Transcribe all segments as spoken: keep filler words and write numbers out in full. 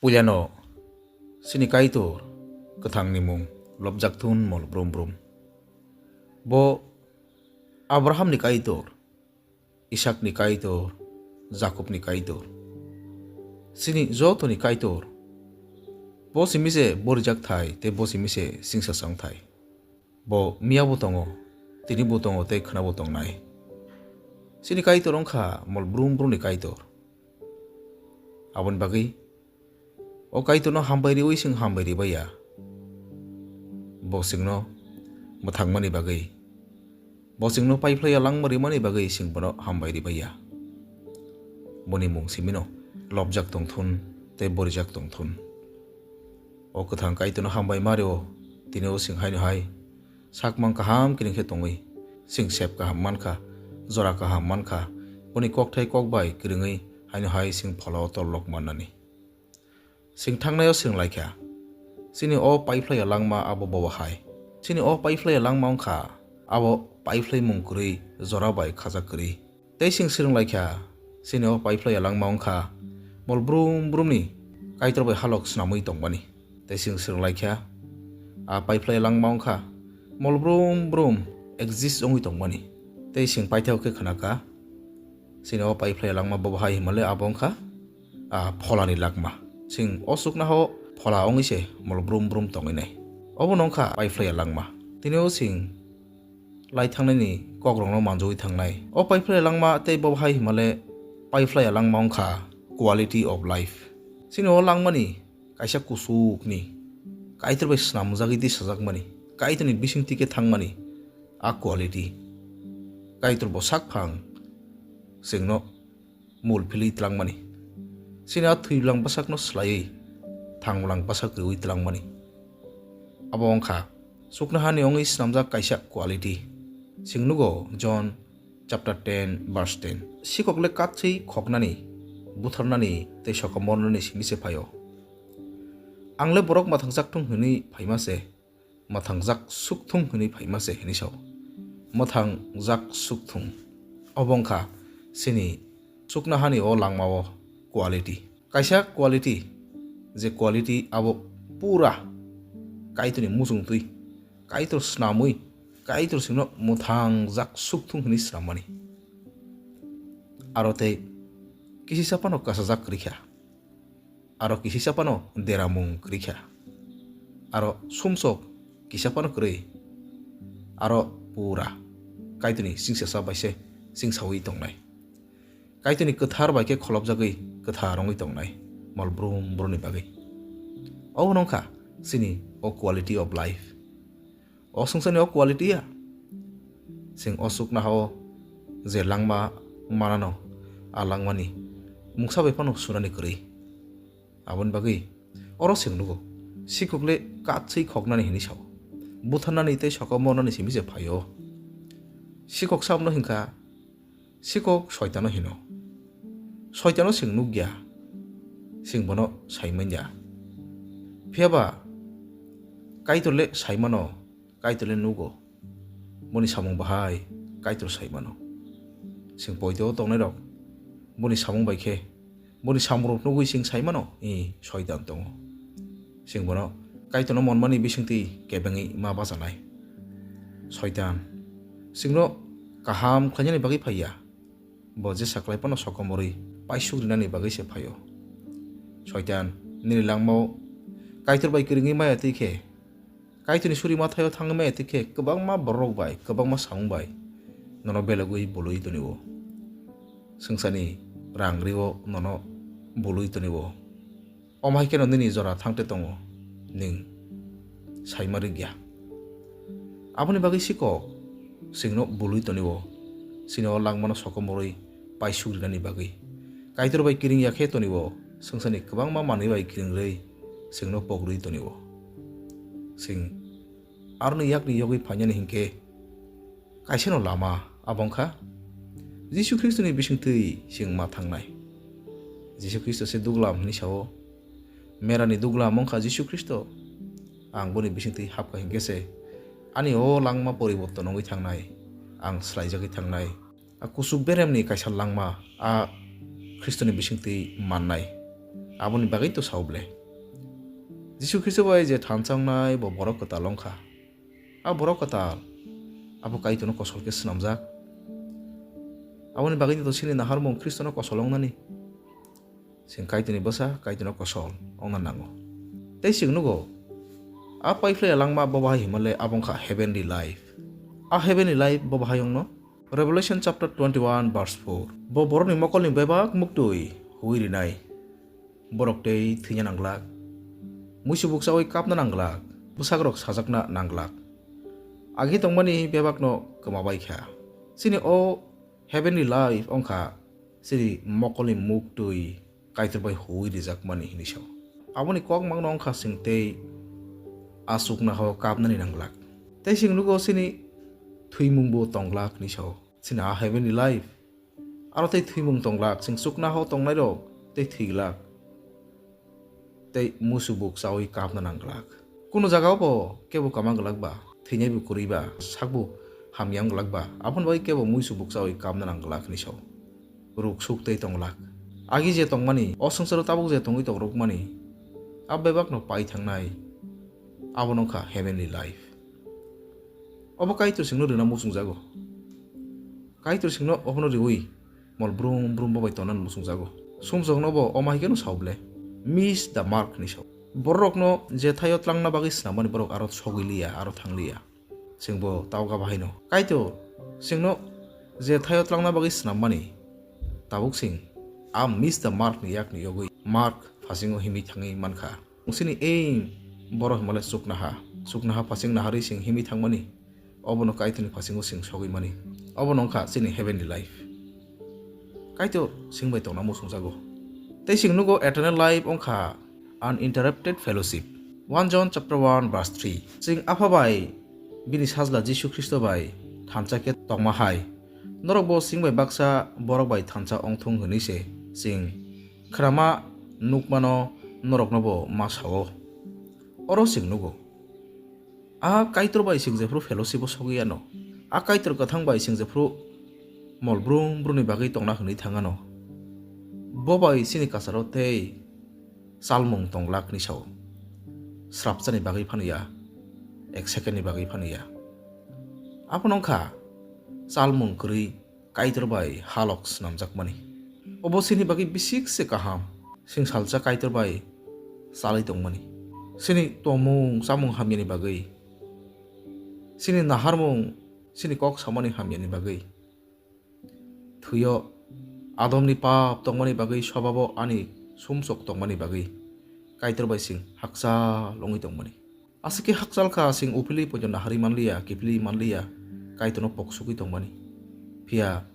Puilano chini Kaitor kwthangni mung lobjak thun mol brum brum. Bo Abrahamni Kaitor, Isakni Kaitor, Jakobni Kaitor, chini jotoni Kaitor. Bo simi se borijak thai tei bo simi se singsa chong thai. Bo miya bo tongo, tini bo tongo tei khwna bo tongnai. Chini Kaitor wngkha mol brum brumni Kaitor. Aboni bagwi o Kaitorno hambai riwi chwng hambai ribaiya. Bo chwngno mwthangmani bagwi, bo chwngno paiphlaiya langma rimani bagwi chwng bono hambai ribaiya. Boni mung simino lobjak tongthun tei borijak tongthun. O kwthang Kaitorno hambai ma rio, tini o chwng haino hai sakmang kaham kiring khe tongwi, chwng sep kaham mankha, jora kaham mankha, boni kokthai kok bai kwrwngwi haino hai chwng pholao torlok mannani. Chwng thangnaio chwng laikha, chini o paiphlaiya langma abo bobo hai? Chini o paiphlaiya langma wngkha abo paiphlaimung kwrwi, jora bai khajak kwrwi. Tei chwng swrwng laikha, chini o paiphlaiya langma wngkha mol brum brumni Kaitor bai halok snamwi tongmani. Tei chwng swrwng laikha, a paiphlaiya langma wngkha mol brum brum exist wngwi tongmani. Tei chwng paithak khe khwnakha, chini o paiphlaiya langma bobo hai himale abo wngkha a pholani langma. Chwng o chuknohao phola wngwi se mol brum brum tongwi nai. Obono wngkha paiphlaiya langma. Tini o chwng lai thangnaini kokrokno manjogwi thangnai. O paiphlaiya langma tei bo hai himale paiphlaiya langma wngkha quality of life. Chini o langmani kaisa kuchukni Kaitor bai snamjagwi tisajakmani, Kaitorni bisingtwi khe thangmani a quality. Kaitor bo sakphang chwngno mul philwi tlangmani. Chini a thwibwlang bwsakno swlaiwi thangwlang bwsak rwui tlangmani. Abo wngkha chuknohani wngwi snamjak kaisa quality. Chwng nugo John chapter ten verse ten. Sikhokle katswi khoknani, butharnani tei sokomornani simi se phaio. Angle borok mwthangjak thung hwnwi phaima se, mwthangjak suk thung hwnwi phaima se hwnwi sao. Mwthangjak suk thung. Obo wngkha chini chuknohani o langmao quality. Kaisa quality, je quality abo pura Kaitorni muchungtwi, Kaitor snamwi, Kaitor chwngno mwthangjak suk thung hwnwi snammani. Aro tei kisisa phano kasajak kwrwi kha. Aro kisisa phano deramung kwrwi kha. Aro sumsok kisa phano kwrwi. Aro pura Kaitorni singsasa bai se singsaui tongnai. Kaitorni kwthar bai khe kholopjagwi kwthar wngwi tongnai mol brum brumni bagwi. Obo wngkha chini o quality of life. O swngcharni o quality ya. Chwng o chuknohao je langma manano, a langmani mungsa bai phano sunani kwrwi. Aboni bagwi oro chwng nugo, sikhokle katswi khoknani hwnwi sao. Butharnani tei sokomornani simi se phaio. Sikhok sabno hinkha, sikhok soitano hino. Soitano chwng nukya, chwng bono saimanya. Phiyaba Kaitorle saimano, Kaitorle nugo. Boni samung bahai Kaitor saimano. Chwng poito tongnairok boni samung bai khe, boni samungrok nugwi chwng saimano, i soitan tongo. Chwng bono Kaitorno monmani bisingtwi kebengwi ma bachanai. Soitan chwngno kaham khlainani bagwi phaiya. Bo jesa khlai phano sokomorwi paisuk rinani bagwi se phaio. Soitan, nini langmao Kaitor bai kwrwngwi maya twi khe, Kaitorni suri mathaio thangwi maya twi khe, kwbangma borok bai, kwbangma samung bai nono belogwi bului tonio. Swngcharni rang rio nono bului tonio. Omo hai kheno nini jora thangte tongo, nwng saima rwgya. Aboni bagwi sikok chwngno bului tonio, chini o langmano sokomorwi paisuk rinani bagwi. Kaitor bai kiring ya khe tonio, swngcharni kwbangma manwi bai kiring rwi chwngno pok rwi tonio. Chwng aroni yakni yogwi phainani hinkhe, kaisano lama abo wngkha Jisu Khristoni bisingtwi chwng ma thangnai. Jisu Khristo se duglam hwnwi sao. Merani duglam wngkha Jisu Khristo. Ang boni bisingtwi hapkha hinkhe se ani o langma poriborton wngwi thangnai, ang swlaijagwi thangnai. A kuchuk beremni kaisa langma a Khristoni bisingtwi mannai. Aboni bagwi to sao ble. Jisu Khristo bai je thansa wngnai bo borok kwtal wngkha. A borok kwtal abo Kaitorno kosol khe swnamjak. Aboni bagwi to chini naharmung Khristono kosol wngnani. Chwng Kaitorni bwsa, Kaitorno kosol wngna nango. Tei chwng nugo, a paiphlaiya langma bo bahai himale abo wngkha heavenly life. A heavenly life bo bahai wngno? Revelation chapter twenty-one verse four. Bo borokni mokolni bebak muktwi huwi rinai. Borok tei thwina nangglak. Muisu bukchawi kapna nangglak. Bwsakrok sajakna nangglak. Agi tongmani bebakno kwmabai kha. Chini o heavenly life wngkha chini mokolni muktwi Kaitor bai huwi rijakmani hinwi sao. Aboni kok mangno wngkha chwng tei a chukna hao kapnani nangglak. Tei chwng nugo chini thwimungbo tonglak hinwi sao. Chini a heavenly life. Aro tei thwimung tonglak, chwng chukna hao tongnairok tei thwiglak. Tei muisu bukchawi kapna nangglak. Kunu jagao bo kebo kama glak ba, thwinai bo kwrwi ba, sakbo hamya wng glak ba, aboni bagwi kebo muisu bukchawi kapna nangglak hinwi sao. Ruk suk tei tonglak. Agi je tongmani, o swngcharo tabuk je tongwi tongrwkmani, a bebakno pai thangnai, abo wngkha heavenly life. Obo Kaitor chwngno rwna muchungjago. Kaitor chwngno obono riwi mol brum brum bo bai tongnani muchungjago. Sumsokno bo omo hai kheno sao ble, "Miss the mark" hinwi sao. Bororokno je thaio tlangna bagwi snamani borok aro sogwi liya, aro thang liya. Chwngbo tabuk abo haino. Kaitor chwngno je thaio tlangna bagwi snammani, tabuk chwng a "miss the mark" ni yakni yogwi mark phasingo himwi thangwi mankha. Chini aim borok himale chuknaha, chuknaha phasing naharwi chwng himwi thangmani, obono Kaitorni phasingo chwng sogwi mani. Obono wngkha chini heavenly life. Kaitor chwng bai tongna muchungjago. Tei chwng nugo eternal life wngkha uninterrupted fellowship. One John chapter one verse three. Chwng Apha bai bini Sajla Jisu Khristo bai thansa khe tongma hai, norokbo chwng bai baksa borok bai thansa wngthung hwnwi se chwng khnama nukmano noroknobo ma sao. Oro chwng nugo, a Kaitor bai chwng jephru fellowship-o sogwi ano, a Kaitor kwthang bai chwng jephru mol brum brumni bagwi tongna hwnwi thang ano, bo bai chini kwcharo tei chalmung tonglak hinwi sao. Srapchani bagwi phano ya, ek second-ni bagwi phano ya. Abono wngkha chalmung kwrwi Kaitor bai halok swnamjakmani. Obo chini bagwi bisik se kaham. Chwng salsa Kaitor bai chalwi tongmani. Chini tongmung chamung hamyani bagwi, chini naharmung, chini kok samani hamyani bagwi. Thwio Adomni pap tongmani bagwi, sobabo ani sumsok tongmani bagwi Kaitor bai chwng hakchal wngwi tongmani. Aswk khe hakchal kha, chwng uphilwi poito naharwi manliya, kiphilwi manliya, Kaitorno poksugwi tongmani. Phiya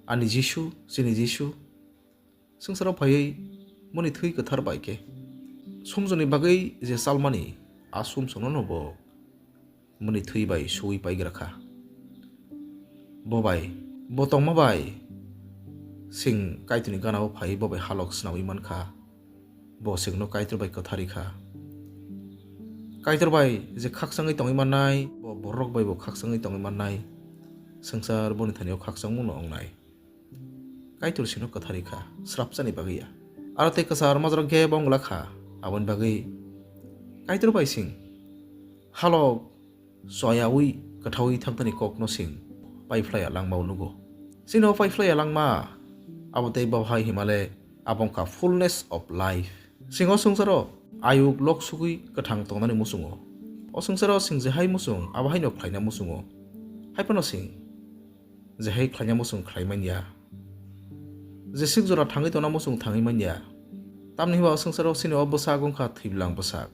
ani Jisu, chini Jisu, swngcharo phaiwi boni thwi kwthar bai khe sumsokni bagwi je chalmani, a sumsokno no bo boni thwi bai suwi paigra kha. Bo bai, bo tongma bai chwng Kaitorni gana-o phaiwi bo bai halok swnamwi man kha. Bo chwngno Kaitor bai kwtharwi kha. Kaitor bai je khakchangwi tongwi mannai, bo borok bai bo khakchangwi tongwi mannai. Swngchar boni thani-o khakchangmungno wngnai. Kaitor chwngno kwtharwi kha, srapchani bagwi ya. Aro tei kwchar majra khe bo wng glak kha, aboni bagwi Kaitor bai chwng halok choyaui kwthaui thangtani kokno chwng paiphlaiya langma-o nugo. Chini o paiphlaiya langma abo tei bo hai himale abo wngkha fullness of life. Chwng o swngcharo ayuk lok sugwi kwthang tongnani muchungo. O swngcharo chwng je hai muchung, abo haino khlaina muchungo. Hai phano chwng je hai khlaina muchung khlai man ya. Jeswk jora thangwi tongna muchung thangwi man ya. Tamni hwnba o swngcharo chini o bwsak wngkha thwilang bwsak.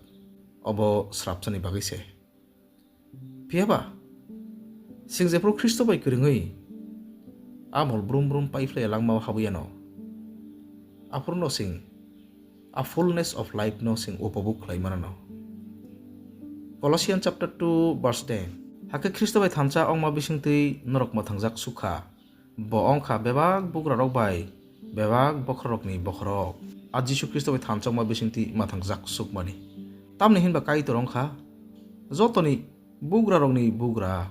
Obo srapchani bagwi se. Phiya ba, chwng jephru Khristo bai kwrwngwi a mol brum brum paiphlaiya langma-o habwi anw, aphuru no chwng a fullness of life no chwng upobhog khlai mano. Colossians chapter two verse ten. Hakhe Khristo bai thansa wngma bisingtwi norok mwthangjak sukha. Bo wngkha bebak bugrarok bai bebak bokhorokni bokhorok. A Jisu Khristo bai thansa wngma bisingtwi mwthangjak sukmani. Tamni hinba Kaitor wngkha jotoni bugrarokni bugra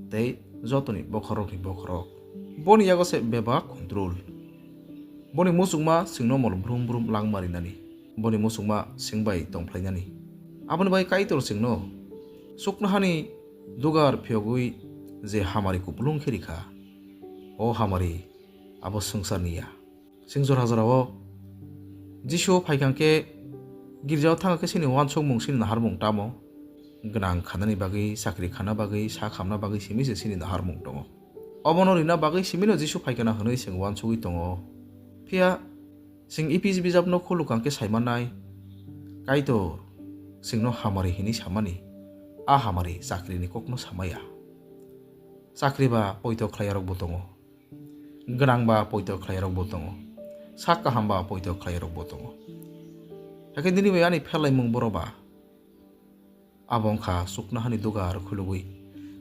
tei jotoni bokhorokni bokhorok. Boni yago se bebak control. Boni muchungma chwngno mol brum brum langma rinani, boni muchungma chwng bai tongphlainani. Aboni bai Kaitor chwngno chuknohani dugar phiyogwi je hamari kupulung khe rikha, o hamari abo swngcharni ya. Chwng jora jorao Jisu phaikha khe girjao thang khe chini uansukmung, chini naharmung tamo? Gwnang khanani bagwi, chakri khana bagwi, sa khamna bagwi simi se chini naharmung tongo. Obono rina bagwi simino Jisu phaikha na hwnwi chwng uansugwi tongo. Phiya chwng Ephes bijapno khulukha khe saimannai, Kaitor chwngno hamari hwnwi samani, a hamari chakrini kokno samaya. Chakri ba poito khlaiyarokbo tongo, gwnang ba poito khlaiyarokbo tongo, sak kaham ba poito khlaiyarokbo tongo. Hakhe nini bai ani pherlaimung boro ba? Abo wngkha chuknohani dugar khulugwi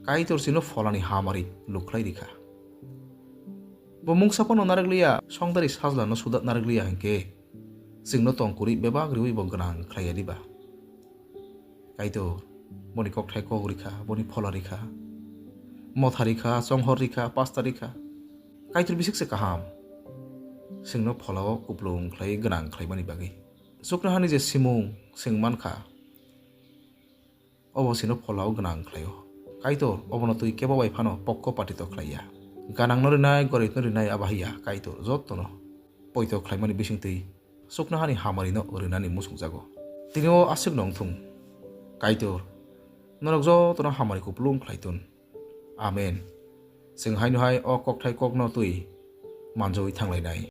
Kaitor chwngno pholani hamari lukhlai rikha. Bo mungsa phano narwkliya, songdari sajlano suda narwkliya hinkhe chwngno tongkwrwi bebak riwi bo gwnang khlaiya diba? Kaitor boni kokthai kok rikha, boni phola rikha, motha rikha, chonghor rikha, pasta rikha. Kaitor bisik se kaham chwngno pholao kupulung khlai gwnang khlaimani bagwi. Chuknohani je simung chwng mankha, obo chwngno pholao gwnang khlaio. Kaitor obono twi kebo bai phano pokko patito khlaiya. Ganangno rinai, goribno rinai abo haiya Kaitor jottono poito khlaimani bisingtwi chuknohani hamarino rinani muchungjago. Tini o aswkno wngthung. Kaitor norok jotono hamari kupulung khlai tun. Amen. Chwng haino hai o kokthai kokno twi manjagwi thanglainai.